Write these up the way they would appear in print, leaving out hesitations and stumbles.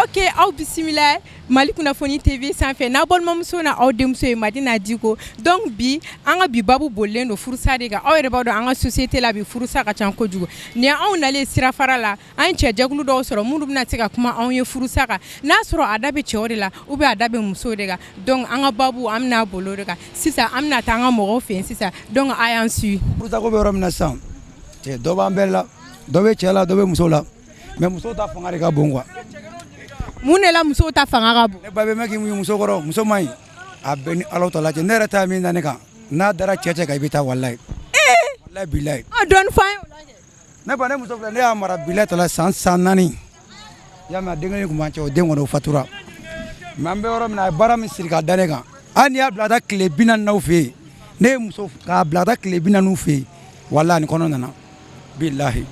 Ok, aw bisimila Mali kunnafoni TV sanfɛ n'aw balimamuso na aw denmuso ye Madina Diko. Donc bi an ka bi babu bolilen don furusa de kan. Aw yɛrɛ b'a dɔn, an ka société la bi, furusa ka ca kojugu. Nin anw nalen sirafara la, an ye cɛjɛkulu dɔw sɔrɔ minnu bɛna se ka kuma anw ye furusa kan, n'a sɔrɔ a da bɛ cɛw de la ou bien a da bɛ musow de kan. Donc an ka babu, an bɛna boli o de kan sisan. An bɛna taa an ka mɔgɔw fɛ yen sisan. Donc a y'an suit. Furusako bɛ yɔrɔ min na sisan, cɛ dɔ b'an bɛɛ la, dɔ bɛ cɛ la, dɔ bɛ muso la, mais muso ta fanga de ka bon quoi. Mun de la musow ta fanga ka bon? Ne ba bɛ mɛn k'i muɲu muso kɔrɔ, muso man ɲi. A bɛɛ ni Ala ta lajɛ, ne yɛrɛ ta min na ne kan, n'a dara cɛ cɛ kan, i bɛ taa, walayi, walayi bilayi. Ah, dɔɔni fɔ an ye o la kɛ. Ne ba, ne muso filɛ, ne y'a mara, bilayi tala, san 4. I y'a mɛn, a den kelen tun b'an cɛ, o den kɔni, o fatura. Mais an bɛ yɔrɔ min na, a ye baara min siri k'a da ne kan, hali n'i y'a bila ka taa tile 40 n'aw fɛ yen, ne ye muso k'a bila ka taa tile 40 fɛ yen, walayi, ni kɔnɔ nana, bilahi.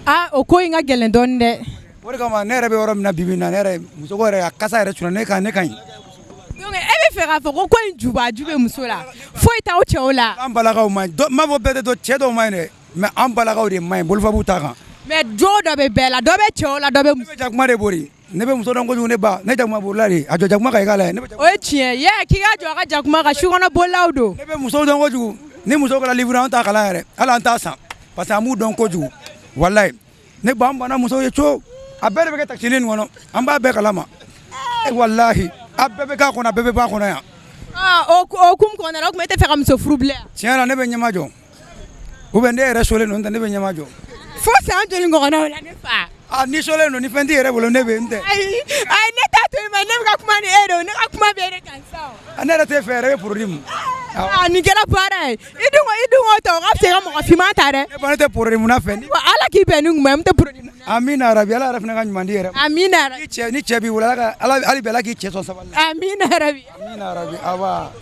Ah, o ko in ka gɛlɛn dɔɔni dɛ. O de kama ne yɛrɛ bɛ yɔrɔ min na bi bi in na, ne yɛrɛ musoko yɛrɛ, a kasa yɛrɛ cunna ne kan, ne ka ɲi. Donc e bɛ fɛ k'a fɔ ko in jubaju bɛ muso la, foyi t'aw cɛw la? An balakaw man ɲi, n m'a fɔ bɛɛ tɛ, dɔ cɛ dɔw man ɲi dɛ, mais an balakaw de man ɲi, bolofa b'u ta kan. Mais jo dɔ bɛ bɛɛ la, dɔ bɛ cɛw la, dɔ bɛ Ne bɛ jakuma de bori, ne bɛ muso dɔn kojugu. Ne ba, ne jakuma borila de, a jɔ jakuma kan i k'a lajɛ, ne bɛ O ye tiɲɛ ye, k'i ka jɔ a ka jakuma kan, sukɔnɔ bolilaw don. Ne bɛ musow dɔn kojugu. Ni muso kɛra livre, an t'a kalan yɛrɛ, hali an t'a san, parce que an b'u dɔn kojugu, walayi. Ne ba, an banna musow ye co, a bɛɛ de bɛ kɛ taxi nin kɔnɔ, an b'a bɛɛ kalama, walahi, a bɛɛ bɛ k'a kɔnɔ, a bɛɛ bɛ bɔ a kɔnɔ yan. O hukumu kɔnɔna la, o tuma e tɛ fɛ ka muso furu bilen? Tiɲɛ na, ne bɛ ɲɛma jɔ, ou bien ne yɛrɛ solen don, n tɛ, ne bɛ ɲɛma jɔ. Fo san joli ɲɔgɔnna o la, ne fa? Ah, ni solen don, ni fɛn t'i yɛrɛ bolo, ne bɛ n tɛ. Ayi ayi, ne t'a to yen ma, ne bɛ ka kuma ni e de ye, ne ka kuma bɛ e de kan sisan o. Ne yɛrɛ t'e fɛ yɛrɛ, e bɛ produit mun? Ah, nin kɛra baara ye. I dun k'o ta, o ka fisa i ka mɔgɔ finman ta dɛ. Ne ba, ne tɛ produit munna fɛ. Wa Ala k'i bɛn ni ɲuman ye, n tɛ produit munna. Amina rabi, Ala yɛrɛ fana ka ɲuman di yɛrɛ ma. Amina rabi. Ni cɛ b'i bolo, Ala ka Ala hali bi, Ala k'i cɛ sɔn sabali la. Amina rabi. Amina rabi, aba.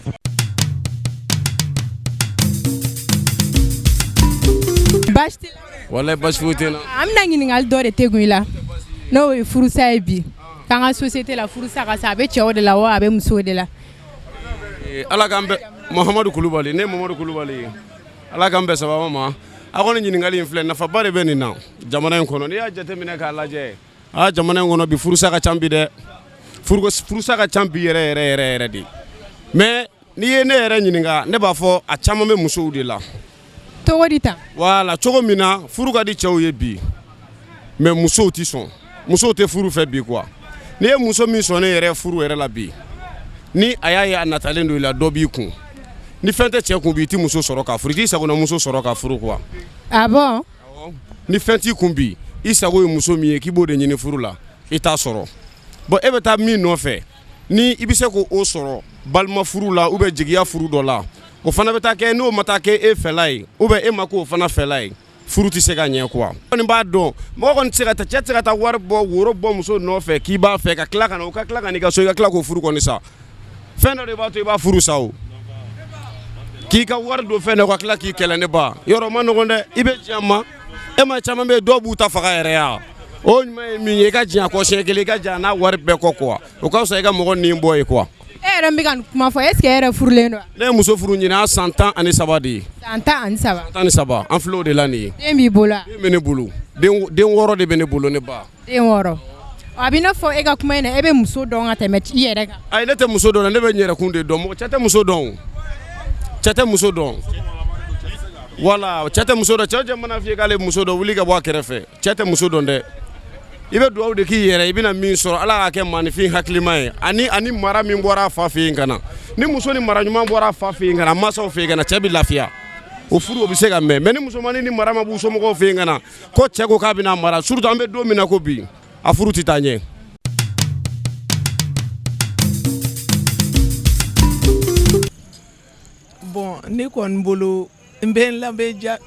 Baasi t'i la? Walayi, baasi foyi tɛ n na. An bɛna ɲininkali dɔ de tɛgun i la, n'o ye furusa ye bi k'an ka société la. Furusa ka sa, a bɛ cɛw de la wa a bɛ musow de la? Ala k'an bɛn. Mahamadu Kulubali, ne ye Mamadu Kulubali ye. Ala k'an bɛn sababa ma. A kɔni ɲininkali in filɛ, nafaba de bɛ nin na jamana in kɔnɔ. N'i y'a jateminɛ k'a lajɛ, aa, jamana in kɔnɔ bi, furusa ka ca bi dɛ, furusa ka ca bi yɛrɛ yɛrɛ yɛrɛ yɛrɛ de. Mais n'i ye ne yɛrɛ ɲininka, ne b'a fɔ a caman bɛ musow de la. Cogo di tan? Wala, cogo min na furu ka di cɛw ye bi, mais musow tɛ sɔn, musow tɛ furu fɛ bi quoi. N'i ye muso min sɔnnen yɛrɛ furu yɛrɛ la bi, ni a y'a ye a natalen don i la, dɔ b'i kun. Ni fɛn tɛ cɛ kun bi, i tɛ muso sɔrɔ ka furu, i t'i sagona muso sɔrɔ ka furu quoi. Ah bon? Ni fɛn t'i kun bi, i sago ye muso min ye k'i b'o de ɲini furu la, i t'a sɔrɔ. Bon, e bɛ taa min nɔfɛ, ni i bɛ se k'o sɔrɔ balima furu la ou bien jigiya furu dɔ la, o fana bɛ taa kɛ, n'o ma taa kɛ e fɛla ye ou bien e ma k'o fana fɛla ye, furu tɛ se ka ɲɛ quoi. Kɔni b'a dɔn, mɔgɔ kɔni tɛ se ka taa, cɛ tɛ se ka taa wari bɔ, woro bɔ muso nɔfɛ k'i b'a fɛ, ka tila ka na, o ka tila ka n'i ka so, i ka tila k'o furu kɔni sa. Fɛn dɔ de b'a to i b'a furu sa, o k'i ka wari don fɛn dɔ, ka tila k'i kɛlɛ. Ne ba, yɔrɔ ma nɔgɔn dɛ, i bɛ diɲɛ ma e ma. Caman bɛ yen, dɔw b'u ta faga yɛrɛ ya. O ɲuman ye min ye, i ka diɲɛ kɔ siɲɛ kelen, i ka diɲɛ n'a wari bɛɛ kɔ quoi, o ka fisa i ka mɔgɔ nin bɔ ye quoi. E yɛrɛ bɛ ka nin kuma fɔ, est ce que e yɛrɛ furulen don? Ne ye muso furu ɲinan san 13 de ye. San 13? 13, an filɛ o de la nin ye. Den b'i bolo wa? Den bɛ ne bolo, den 6 de bɛ ne bolo, ne ba. Den 6, a bɛ i n'a fɔ e ka kuma in na, e bɛ muso dɔn ka tɛmɛ i yɛrɛ kan. Ayi, ne tɛ muso dɔn, ne bɛ n yɛrɛkun de dɔn. Mɔgɔ cɛ tɛ muso dɔn, cɛ tɛ muso dɔn. Wala, cɛ tɛ muso dɔn. Cɛ o cɛ mana f'i ye k'ale muso dɔn, wuli ka bɔ a kɛrɛfɛ. Cɛ tɛ muso dɔn dɛ. I bɛ dugawu de k'i yɛrɛ, i bɛna min sɔrɔ, Ala k'a kɛ maaninfin hakilima ye, ani mara min bɔra a fa fɛ yen ka na. Ni muso ni mara ɲuman bɔra a fa fɛ yen ka na, mansaw fɛ yen ka na, cɛ bɛ lafiya, o furu o bɛ se ka mɛn. Mais ni musomannin ni mara ma b'u somɔgɔw fɛ yen ka na, ko cɛ ko k'a bɛna mara, surtout an bɛ don min na ko bi, a furu tɛ taa ɲɛ. Bon, ne kɔni bolo, n bɛ n labɛn ja.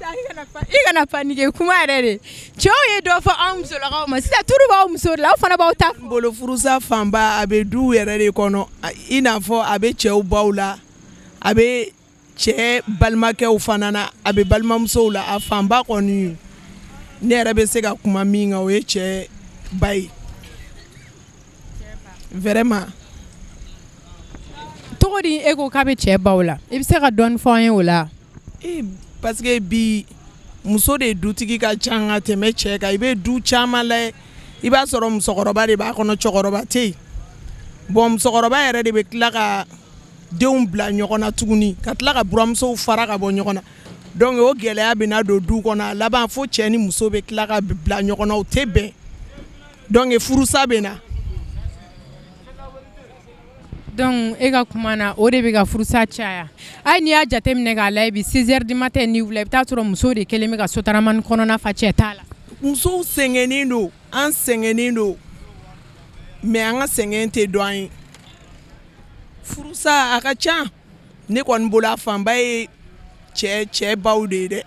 I kana paniquer, kuma yɛrɛ de, cɛw ye dɔ fɔ anw musolakaw ma sisan, turu b'aw muso de la, aw fana b'aw ta. N bolo, furusa fanba a bɛ duw yɛrɛ de kɔnɔ, i n'a fɔ a bɛ cɛw baw la, a bɛ cɛ balimakɛw fana na, a bɛ balimamusow la. A fanba kɔni, ne yɛrɛ bɛ se ka kuma min kan, o ye cɛ ba ye vraiment. Cogo di e ko k'a bɛ cɛ baw la? I bɛ se ka dɔɔnin fɔ an ye o la? Ee, parce que bi Muso de ye dutigi ka ca ka tɛmɛ cɛ kan. I bɛ du caman lajɛ, i b'a sɔrɔ musokɔrɔba de b'a kɔnɔ, cɛkɔrɔba tɛ yen. Bon, musokɔrɔba yɛrɛ de bɛ tila ka denw bila ɲɔgɔn na tuguni, ka tila ka buramusow fara ka bɔ ɲɔgɔn na. Donc o gɛlɛya bɛna don du kɔnɔ. A laban fo cɛ ni muso bɛ tila ka bila ɲɔgɔn na, u tɛ bɛn. Donc furusa bɛ na. Donc e ka kuma na, o de bɛ ka furusa caya. Hali n'i y'a jateminɛ k'a lajɛ bi, 6 heures du matin n'i wulila, i bɛ taa sɔrɔ muso de kelen bɛ ka sotaramani kɔnɔna fa, cɛ t'a la. Musow sɛgɛnnen don, an sɛgɛnnen don, mais an ka sɛgɛn tɛ dɔn an ye. Furusa a ka ca. Ne kɔni bolo, a fanba ye cɛ baw de ye dɛ.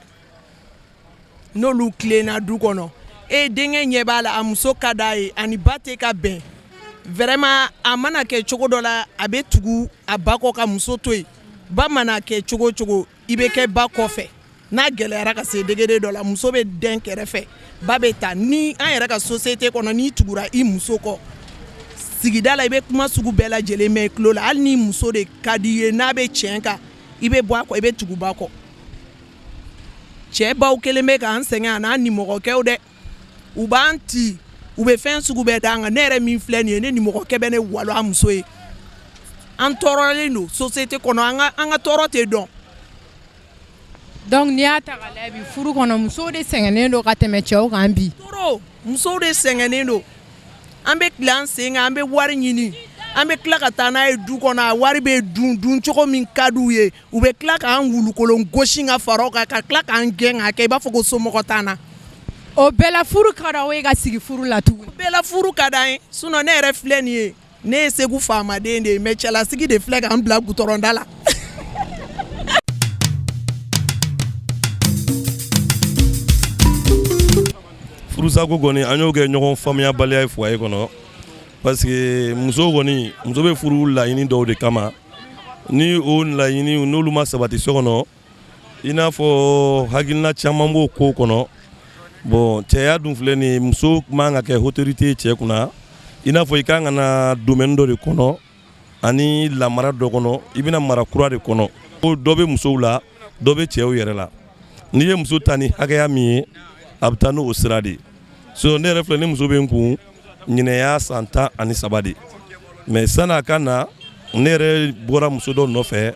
N'olu tilenna du kɔnɔ, e denkɛ ɲɛ b'a la, a muso ka d'a ye, ani ba tɛ ka bɛn vraiment, a mana kɛ cogo dɔ la, a bɛ tugu a ba kɔ ka muso to yen. Ba mana kɛ cogo cogo, i bɛ kɛ ba kɔfɛ. N'a gɛlɛyara ka se degré dɔ la, muso bɛ den kɛrɛfɛ, ba bɛ taa. Ni an yɛrɛ ka société kɔnɔ, n'i tugura i muso kɔ sigida la, i bɛ kuma sugu bɛɛ lajɛlen mɛn i tulo la. Hali ni muso de ka di i ye, n'a bɛ tiɲɛ kan, i bɛ bɔ a kɔ, i bɛ tugu ba kɔ. Cɛ baw kelen bɛ k'an sɛgɛn, a n'a nimɔgɔkɛw dɛ. U b'an ci, u bɛ fɛn sugu bɛɛ d'an kan. Ne yɛrɛ min filɛ nin ye, ne nimɔgɔkɛ bɛ ne walo a muso ye. An tɔɔrɔlen don société kɔnɔ, an ka tɔɔrɔ tɛ dɔn. Donc n'i y'a ta k'a lajɛ bi, furu kɔnɔ, musow de sɛgɛnnen don ka tɛmɛ cɛw kan bi. Trop, musow de sɛgɛnnen don. An bɛ tile an sen kan, an bɛ wari ɲini, an bɛ tila ka taa n'a ye du kɔnɔ. A wari bɛ dun dun cogo min ka d'u ye, u bɛ tila k'an wulukolon gosi ka fara o kan, ka tila k'an gɛn k'a kɛ i b'a fɔ ko somɔgɔ t'an na. O bɛɛ la, furu ka d'aw ye ka sigi furu la tugun? O bɛɛ la, furu ka d'an ye. Sinon ne yɛrɛ filɛ nin ye, ne ye Segu faamaden de ye, mais cɛlasigi de filɛ k'an bila gudɔrɔnda la. Furusako kɔni, an y'o kɛ ɲɔgɔn faamuyabaliya ye foyer kɔnɔ, parce que muso kɔni, muso bɛ furu laɲini dɔw de kama. Ni o laɲini n'olu ma sabati so kɔnɔ, i n'a fɔ hakilina caman b'o ko kɔnɔ. Bon, cɛya dun filɛ nin ye, muso man ka kɛ autorité ye cɛ kunna. I n'a fɔ i kan ka na domaine dɔ de kɔnɔ ani lamara dɔ kɔnɔ, i bɛna mara kura de kɔnɔ. Ko dɔ bɛ musow la, dɔ bɛ cɛw yɛrɛ la. N'i ye muso ta ni hakɛya min ye, a bɛ taa n'o sira de ye. So ne yɛrɛ filɛ, ne muso bɛ n kun ɲinɛ y'a san 13 de, mais san'a ka na, ne yɛrɛ bɔra muso dɔ nɔfɛ.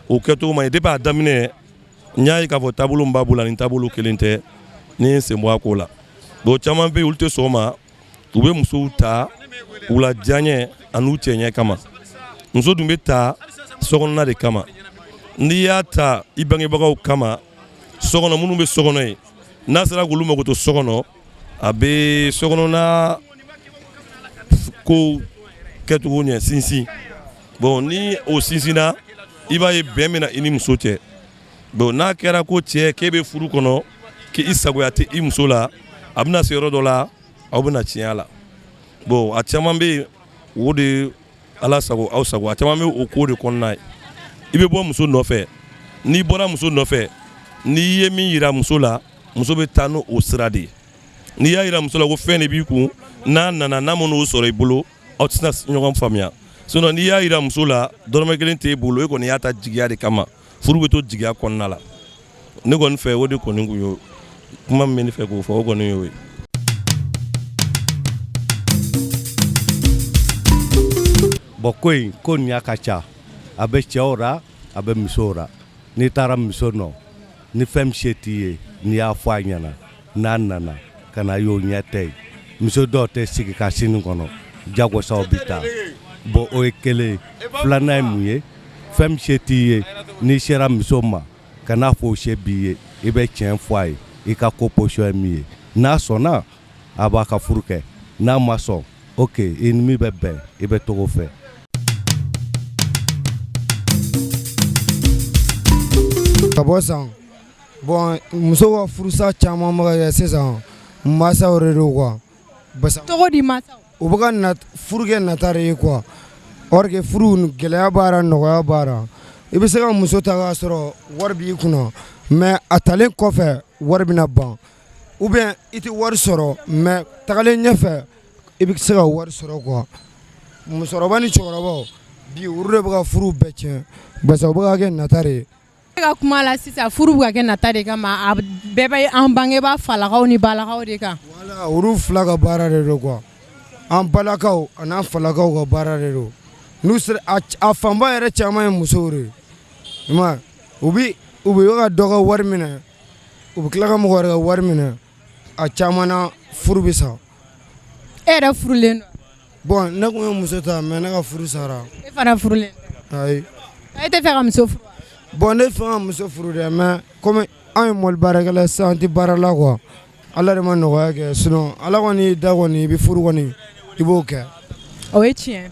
O kɛcogo ma ɲi. Depuis a daminɛ, n y'a ye k'a fɔ taabolo min b'a bolo ani taabolo kelen tɛ. Ne ye n sen bɔ a ko la. Bon, caman bɛ yen, olu tɛ sɔn o ma. U bɛ musow ta u la diyaɲɛ an'u cɛɲɛ kama. Muso dun bɛ ta sokɔnɔna de kama. N'i y'a ta i bangebagaw kama, so kɔnɔ, minnu bɛ so kɔnɔ yen, n'a sera k'olu mako to so kɔnɔ, a bɛ sokɔnɔna ko kɛcogo ɲɛ sinsin. Bon, ni o sinsinna, i b'a ye bɛn bɛ na i ni muso cɛ. Bon, n'a kɛra ko cɛ k'e bɛ furu kɔnɔ, k'i sagoya tɛ i muso la, a bɛna se yɔrɔ dɔ la, aw bɛna tiɲɛ a la. Bon, a caman bɛ yen, o de ala sago aw sago, a caman bɛ o ko de kɔnɔna ye. I bɛ bɔ muso nɔfɛ. N'i bɔra muso nɔfɛ, n'i ye min yira muso la, muso bɛ taa n'o sira de ye. N'i y'a yira muso la ko fɛn de b'i kun, n'a nana, n'a man'o sɔrɔ i bolo, aw tɛna ɲɔgɔn faamuya. Sinon n'i y'a yira muso la dɔrɔmɛ kelen t'e bolo, e kɔni y'a ta jigiya de kama, furu bɛ to jigiya kɔnɔna la. Ne kɔni fɛ, o de kɔni kun y'o kuma min bɛ ne fɛ k'o fɔ, o kɔni y'o ye. Bon, ko in ko ɲa ka ca. A bɛ cɛw ra, a bɛ musow ra. N'i taara muso nɔ ni fɛn min se t'i ye, n'i y'a fɔ a ɲɛna, n'a nana ka na y'o ɲɛ tɛ ye. Muso dɔw tɛ sigi ka sini kɔnɔ, jagosaw bɛ taa. Bon, o ye kelen ye. Filanan ye mun ye? Fɛn min se t'i ye, n'i sera muso ma, kan'a fɔ o se b'i ye. I bɛ tiɲɛ fɔ a ye, i ka ko position ye min ye. N'a sɔnna, a b'a ka furu kɛ. N'a ma sɔn, ok, i ni min bɛ bɛn, i bɛ togo fɛ. Ka bɔ san, bon, muso ka furusa caman bɛ ka kɛ sisan, mansaw de don quoi. Cogo di mansaw? U bɛ ka furu kɛ nata de ye quoi. Or que furu, gɛlɛya b'a la, nɔgɔya b'a la. I bɛ se ka muso ta k'a sɔrɔ wari b'i kunna, mais a talen kɔfɛ, wari bɛna ban, ou bien i tɛ wari sɔrɔ, mais tagalen ɲɛfɛ, i bɛ se ka wari sɔrɔ quoi. Musokɔrɔba ni cɛkɔrɔbaw bi, olu de bɛ ka furu bɛɛ tiɲɛ, parce que u bɛ ka kɛ nata de ye. E ka kuma la sisan, furu bɛ ka kɛ nata de kama. A Bɛɛ bɛ an bangebaa falakaw ni balakaw de kan. Voilà, olu fila ka baara de don quoi. An balakaw an'an falakaw ka baara de don. N'u sera a fanba yɛrɛ caman ye musow de ye. I m'a ye, u bɛ ka dɔ ka wari minɛ, u bɛ tila ka mɔgɔ wɛrɛ ka wari minɛ. A caman na, furu bɛ sa. E yɛrɛ furulen don? Bon, ne tun ye muso ta, mais ne ka furu sara. E fana furulen? Ayi. E tɛ fɛ ka muso furu? Bon, ne fɛ ka muso furu dɛ, mais komi anw ye mobili baarakɛla ye sisan, an tɛ baara la quoi. Ala de ma nɔgɔya kɛ, sinon Ala kɔni y'i da kɔni, i bɛ furu kɔni, i b'o kɛ. O ye tiɲɛ.